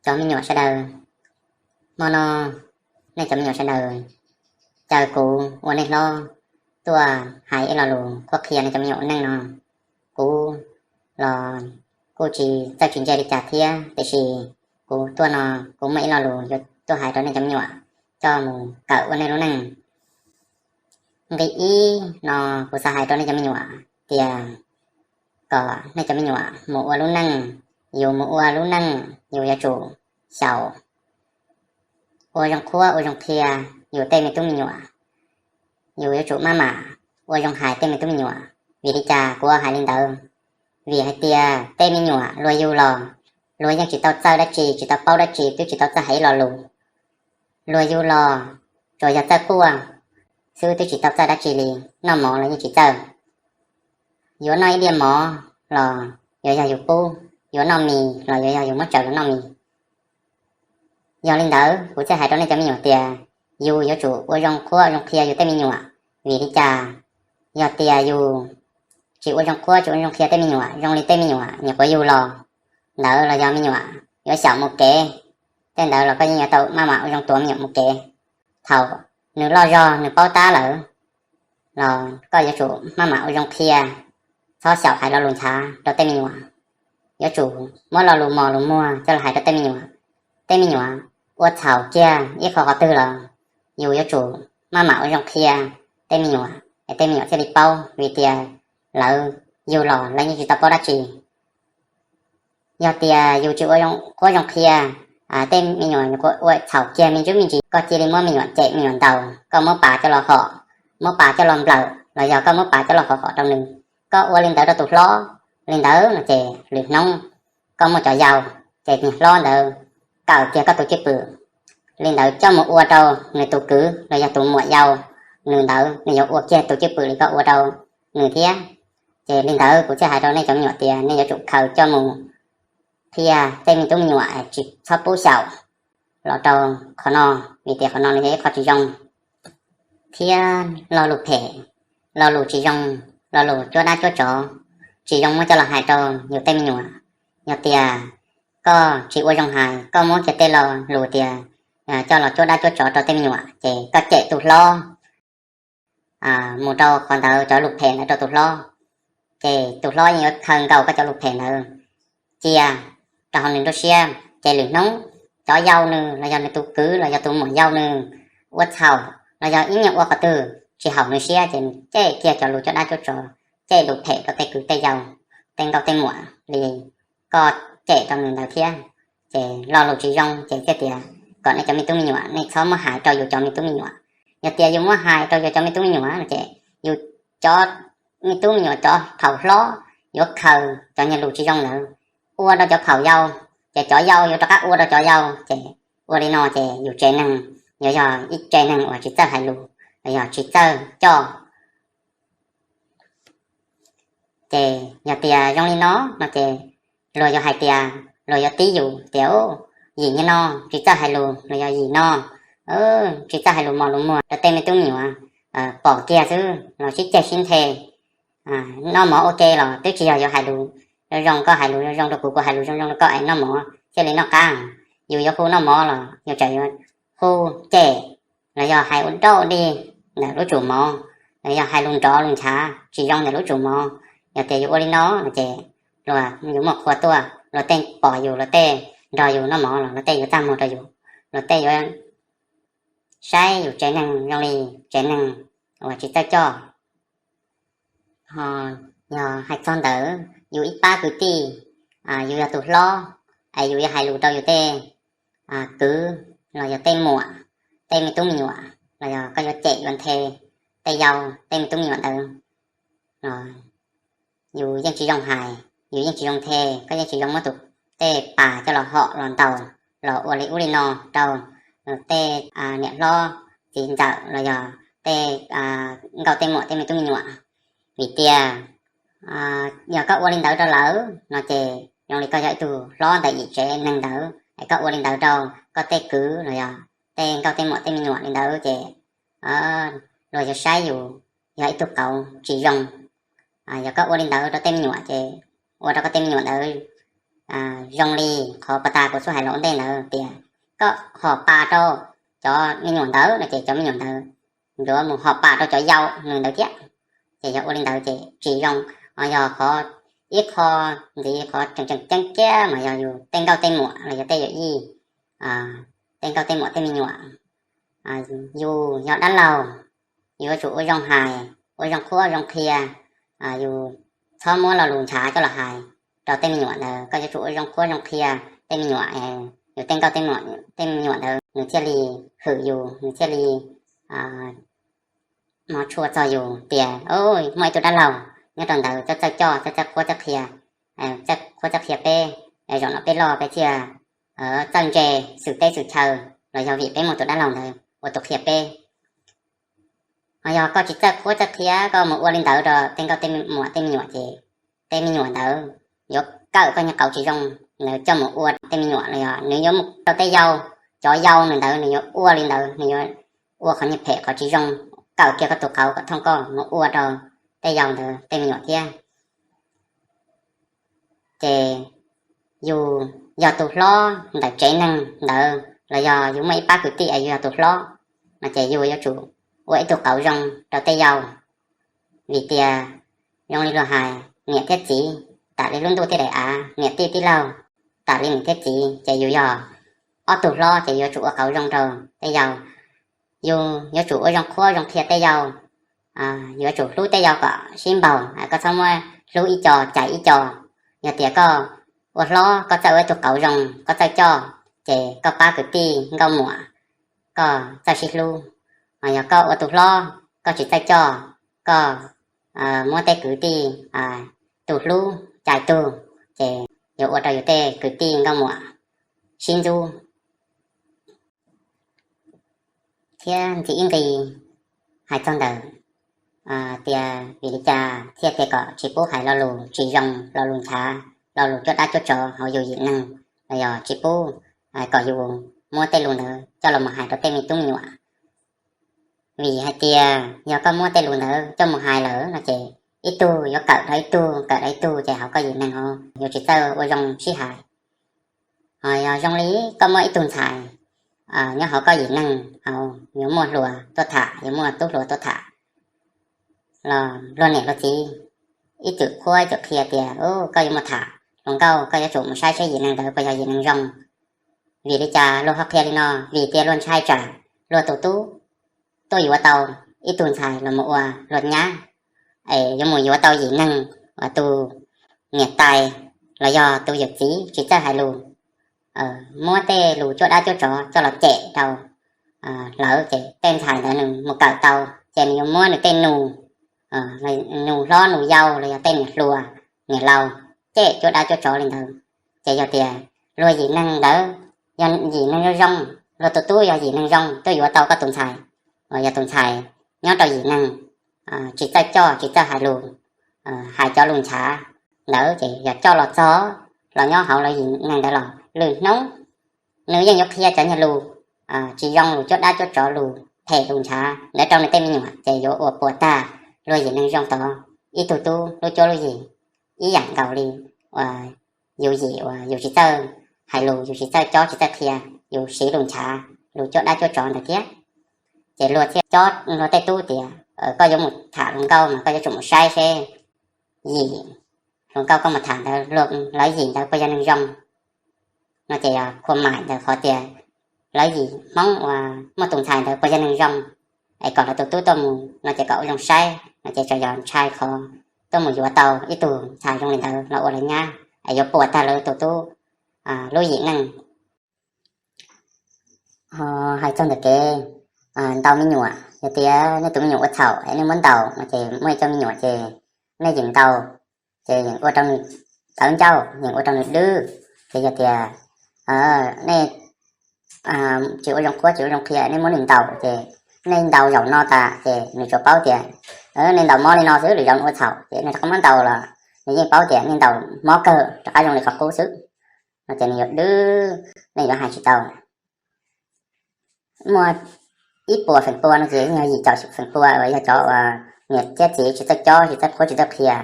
Cov me nyuam sawv daws, hmo no nej cov me nyuam sawv daws caw kuv ua nej hlob tuaj hais ib lo lus qhuab qhia nej cov me nyuam ua neej no. Kuv los kuj tsis txawj tsis ntse li cas thiab, tiam sis kuv tuaj no kuv muaj ib lo lus yuav tuaj hais rau nej cov me nyuam coj mus kawm ua nej lub neej. Nqi ib no, kuv xav hais rau nej cov me nyuam tias kom nej cov me nyuam mus ua lub neej, yus mus ua lub neej yus yuav tsum xyaum ua zoo qhuab ua zoo qhia yus tej me tub me nyuam. Yus yuav tsum maj mam ua zoo hais tej me tub me nyuam. Vim li cas kuv hais li ntawd? Vim hais tias tej me nyuam luag yug los, luag yeej tsis tau txawj dab tsi, tsis tau paub dab tsi, twb tsis tau txawj hais ib lo lus. Luag yug los tsuas yog txawj quaj xwb, twb tsis tau txawj dab tsi li. Noj mov los yeej tsis txawj. Yuav noj ib diav mov los yuav yog yus pub, yuav noj mis los yuav yog yus muab tsaws los noj mis. Yog li ntawd kuv thiaj hais rau nej cov me nyuam tias yus yuav tsum ua zoo qhuab zoo qhia yus tej me nyuam. Vim li cas? Yog tias yus tsis ua zoo qhuab tsis ua zoo qhia tej me nyuam, zoo li tej me nyuam nyuam qhuav yug los ntawd los yog me nyuam yuav xyaum mus kev, tej ntawd los koj yeej yuav tau maj mam ua zoo tuav me nyuam mus kev. Thaum nws loj zog nws paub tab lawm los koj yuav tsum maj mam ua zoo qhia, txhob xyaum hais lo lus nchav rau tej me nyuam. Yuav tsum muab lo lus mos lus muag coj los hais rau tej me nyuam. Tej me nyuam ua txhaum kiag ib qho qhov twg los yus yuav tsum maj mam ua zoo qhia tej me nyuam es tej me nyuam thiaj li paub, vim tias lawv yug los lawv yeej tsis tau paub dab tsi. Yog tias yus tsis ua zoo qhuab zoo qhia, tej me nyuam ua txhaum kiag me ntsis me ntsis, koj cia li muab me nyuam cem me nyuam ntaus, koj muab pas coj los hom, muab pas coj los nplawm los yog koj muab pas coj los hom hom rau nws. Koj ua li ntawd rau tus hlob li ntawd no ces lwm hnub koj muaj cov yau, ces niag hlob ntawd kawm kiag koj tus cwj pwm li ntawd coj mus ua rau nws tus kwv los yog tus muam yau, nws ntawd nws yuav ua kiag tus cwj pwm li koj ua rau nws thiab. Ces li ntawd kuv thiaj hais rau nej cov me nyuam tias nej yuav tsum khaws coj mus qhia tej me tub me nyuam tsis txhob pub xyaum los rau qhov no, vim tias qhov no nws yog ib qho tsis zoo. Thiab lo lus phem, lo lus tsis zoo, lo lus cuab dab cuab tsov tsis zoo muab coj los hais rau yus tej me nyuam. Yog tias koj tsis ua zoo hais, koj muab kiag tej lo lus tias coj los cuab dab cuab tsov rau tej me nyuam ces koj cem tus hlob mus rau qhov ntawd, cov lus phem ntawd rau tus hlob, ces tus hlob yeej yuav khaws nkaus koj cov lus phem ntawd cia rau hauv nws nruab siab. Ces lwm hnub cov yau nws los yog nws tus kwv los yog tus muam yau nws ua txhaum los yog ib nyuag ua qhov twg tsis haum nws siab ces nws cem kiag cov lus cuab dab cuab tsov, cem lus phem rau tej kwv tej yau, tej nkauj tej muam li koj cem rau nws ntawd thiab. Ces lo lus tsis zoo ces thiaj tias kom nej cov me tub me nyuam nej txhob muab hais rau yus cov me tub me nyuam. Yog tias yus muab hais rau yus cov me tub me nyuam no ces yus cov me tub me nyuam cov thaum hlob yuav khaws cov niag lus tsis zoo ntawd ua rau cov thaum yau, ces cov yau yuav rov qab ua rau cov yau, ces ua li no ces yus tsev neeg yuav yog ib tsev neeg uas tsis txawj hais lus los yog tsis txawj coj. Ces yog tias zoo li no no ces luag yuav hais tias, luag yuav tib yus tias yim niag no tsis txawj hais lus los yog yim no tsis txawj hais lus mos lus muag rau tej me tub me nyuam, pom kiag xwb los sib ceg sib nthe. Noj mov ua ke los twb tsis yog yuav hais lus zoo zoo, koj hais lus zoo zoo rau kuv, kuv hais lus zoo zoo rau koj es noj mov thiaj li noj qab. Yus yuav hu noj mov los yus tseem yuav hu cem los yog hais ua dab ua dig ntawm lub tsum mov, los yog hais lus nrov lus nchav tsis zoo ntawm lub tsum mov. Yog tias yus ua li no no ces luag yuav muaj qhua tuaj, luag tej pom yus, luag tej nrog yus noj mov los luag tej yuav txaj muag rau yus, luag tej yuav saib yus tsev neeg zoo li tsev neeg uas tsis txawj coj. Ho yog hais txog ntawd yus ib pab kwv tij, yus yog tus hlob es yus yuav hais lus rau yus tej kwv los yog tej muam, tej me tub me nyuam, los yog koj yuav cem yuav nthe tej yau, tej me tub me nyuam ntawd los yus yeej tsis zoo hais, yus yeej tsis zoo nthe, koj yeej tsis zoo muab tus tej pas coj los hom los ntaus los ua li ub li no rau tej niam hlob txiv ntxawm los yog tej nkauj tej muam tej me tub me nyuam. Vim tias yog koj ua li ntawd rau lawv no ces zoo li koj yog ib tug hlob ntawm yim tsev neeg ntawd es koj ua li ntawd rau koj tej kwv los yog tej nkauj tej muam tej me nyuam li ntawd ces luag yuav saib yus yog ib tug qauv tsis zoo. Yog koj ua li ntawd rau tej me nyuam ces ua rau koj tej me nyuam ntawd zoo li qhov puag ta kuv xub hais los ua ntej ntawd tias koj hom pam rau cov me nyuam ntawd no ces cov me nyuam ntawd yuav mus hom pam rau cov yau nws ntawd thiab, ces yog ua li ntawd ces tsis zoo. Ho yog qhov ib qho ntxiv qhov tseem tseem ceeb kiag mas yog yus tej nkauj tej muam los yog tej yawm yij, tej nkauj tej muam tej me nyuam, yus yog dab laug, yus yuav tsum ua zoo hais, ua zoo qhuab zoo qhia, yus txhob muab lo lus ntshav coj los hais rau tej me nyuam ntawd, koj yuav tsum ua zoo qhuab zoo qhia tej me nyuam, yus tej nkauj tej muam tej me nyuam ntawd nws thiaj li hwm yus, nws thiaj li hmov tshua txog yus tias muaj ib tug dab laug nyob rau ntawd txawj txawj coj, txawj txawj qhuab txawj qhia, txawj qhuab txawj qhia peb, zaum no peb loj peb thiaj txawj ntse xwm teb xwm chaw, los yog vim peb muaj tus dab laug ntawd ua tus qhia peb. Ho yog koj tsis txawj qhuab txawj qhia, koj mus ua li ntawd rau tej nkauj tej muam tej me nyuam ces tej me nyuam ntawd yuav kawm koj nyuag qauv tsis zoo ntawd coj mus ua tej me nyuam los yog nws yuav mus rau tej yau, cov yau nws ntawd nws yuav ua li ntawd, nws yuav ua qhov nyuag phem qhov tsis zoo, kawm kiag koj tus qauv kom thooj koj mus ua rau tej yau ntawd tej me nyuam thiab. Ces yus yog tus hlob ntawm tsev neeg ntawd los yog yus muaj ib pab kwv tij es yus yog tus hlob no ces yus yuav tsum ua ib tug qauv zoo rau tej yau. Vim tias zoo li luag hais niam thiab txiv, tam li lub ntuj thiab daim av, niam tij tij laug, tam li niam thiab txiv ces yus yog ob tug hlob ces yuav tsum ua qauv zoo rau tej yau. Yus yuav tsum ua zoo qhuab zoo qhia tej yau, yuav tsum hlub tej yau kom sib npaug, koj txhob muab hlub ib co cais ib co. Yog tias koj ua hlob koj txawj ua ib tug qauv zoo, koj txawj coj, ces koj pab kwv tij nkauj muam koj txawj sib hlub. Ho yog koj ua tus hlob koj tsis txawj coj, koj muab tej kwv tij tu hlub cais tug, ces yuav ua rau yus tej kwv tij nkauj muam sib ntxub. Thiab ntxiv ib nqi hais txog ntawm tias vim li cas thiaj tias kom tsis pub hais lo lus tsis zoo, lo lus ntshav, lo lus cuab dab cuab tsov hauv yus yim neeg, los yog tsis pub kom yus muab tej lus ntawd coj los mus hais rau tej me tub me nyuam. Vim hais tias yog koj muab tej lus ntawd coj mus hais lawm no ces ib tug yuav kawm rau ib tug, kawm rau ib tug ces hauv koj yim neeg hauv yuav tsis txawj ua zoo sib hais. Ho yog zoo li koj muaj ib tug ntxhais nyob hauv koj yim neeg hauv yuav muaj hluas tuaj tham, yuav muaj tub hluas tuaj tham los luag niam luag txiv ib txwm qhuab ib txwm qhia tias koj yuav mus tham hluas nkauj, koj yuav tsum mus saib seb yim neeg ntawd puas yog yim neeg zoo. Vim li cas luag ho qhia li no? Vim tias luag ntshai tsam luag tus tub tuaj yuav tau ib tug ntxhais los mus ua luag nyab, es yuav mus yuav tau yim neeg uas tus niam tais los yog tus yawm txiv tsis txawj hais lus, muab tej lus cuab dab cuab tsov coj los cem rau lawv ces tej ntxhais ntawd nws mus kawm tau ces nws yuav muab nws tej nus, nus hlob nus yau los yog tej niam hluas niam laus cem cuab dab cuab tsov li ntawd. Ces yog tias luag yim neeg ntawd yog yim neeg zoo zoo, luag tus tub yog yim neeg zoo tuaj yuav tau koj tus ntxhais, uas yog tus ntxhais nyob rau yim neeg tsis txawj coj tsis txawj hais lus, hais cov lus ntshav ntawd ces yog coj los txog los nyob hauv luag yim neeg ntawd los lwm hnub nws yeej yuav qhia cov niag lus tsis zoo, lus cuab dab cuab tsov, lus phem lus ntshav ntawd rau nws tej me nyuam ces yuav ua puas tag luag yim neeg zoo tod ib tug tub lub cuab lub yig ib yam nkaus li uas yus yim uas yus tsis txawj hais lus, yus tsis txawj cob tsis txawj qhia, yus siv lus ntshav lus cuab dab cuab tsov ntawd thiab. Ces luag thiaj cob luag tej tub tias koj yuav mus tham hluas nkauj mas koj yuav tsum mus saib seb yim hluas nkauj koj mus tham ntawd lawv yim ntawd puas yog neeg zoo no ces yog khua maim ntawd qhov tias lawv yim Hmoob uas muaj tus ntxhais ntawd puas yog neeg zoo, es kom lawv tus tub tuaj mus no ces kom ua zoo saib no ces tsuas yog ntshai qhov tuaj mus yuav tau ib tug ntxhais zoo li ntawd los ua lawv nyab es yuav puas tag lawv tus tub lub yim neeg. Ho hais txog ntawm kev ntaus me nyuam, yog tias nej tus me nyuam ua txhaum es nej muab ntaus no ces muaj ib co me nyuam ces nej yeem ntaus, ces yeem ua rau nws tawv ncauj, yeem ua rau nws dwb. Ces yog tias nej tsis ua zoo qhuab tsis ua zoo qhia, nej muab nws ntaus ces nej ntaus zaum no tas ces nws tsuas paub tias nej ntaus mob li no xwb, lwm zaus nws ua txhaum ces nej rov qab muab ntaus los nws yeej paub tias nej ntaus mob kawg rov qab zoo li qhov qub xwb no ces nws yuav dwb, nej yuav hais tsis tau. Muaj ib puas feem pua no ces yog yim caum feem pua uas yog cov uas niam thiab txiv tsis txawj cob tsis txawj qhuab tsis txawj qhia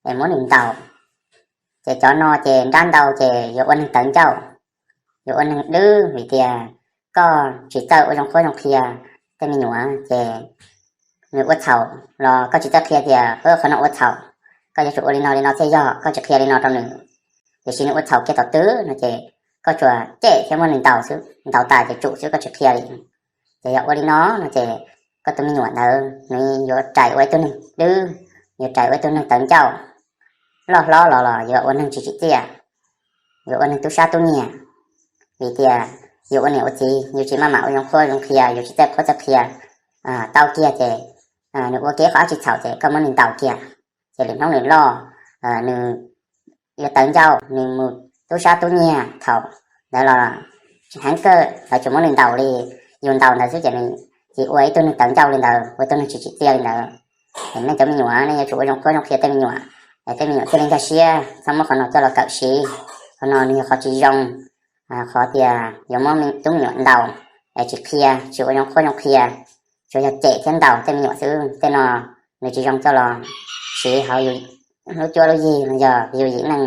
es muab nws ntaus. Ces cov no ces nrab ntau ces yuav ua neeg tawv ncauj, yuav ua neeg dwb vim tias koj tsis txawj ua zoo qhuab zoo qhia tej me nyuam ces nws ua txhaum los koj tsis txawj qhia tias qhov no ua txhaum, koj yuav tsum ua li no li no thiaj yog, koj tsis qhia li no rau nws, tiam sis nws ua txhaum kiag tom twg no ces koj tsuas cem thiab muab nws ntaus xwb, ntaus tas ces tsum xwb, koj tsis qhia li. Ces yog ua li no no ces koj tus me nyuam ntawd nws yuav rais ua ib tug neeg dwb, yuav rais ua ib tug neeg tawv ncauj, loj hlob los los yuav ua neeg tsis tsim txiaj, yuav ua neeg tub sab tub nyiag. Vim tias yus ua niam ua txiv yus tsis maj mam ua zoo qhuab zoo qhia, yus tsis txawj qhuab txawj qhia tau kiag ces nws ua kiag qhov dab tsi txhaum ces koj muab nws ntaus kiag, ces lwm hnub nws loj nws yuav tawv ncauj, nws mus tub sab tub nyiag thaum ntawd los heev kawg, lawv tsuas muab nws ntaus li yus ntaus ntawd xwb ces nws cia ua ib tug neeg tawv ncauj li ntawd, ua ib tug neeg tsis tsim txiaj li ntawd. Nej cov me nyuam nej yuav tsum ua zoo qhuab zoo qhia tej me nyuam, tej me nyuam thiaj li nkag siab, txhob muab qhov no coj los kawm siv. Qhov no nws yog qhov tsis zoo, qhov tias yuav muab tub me nyuam ntaus es tsis qhia, tsis ua zoo qhuab zoo qhia, tsuas yog cem thiab ntaus tej me nyuam xwb. Tej no nws tsis zoo coj los siv hauv lub cuab lub yig los yog yus yim neej.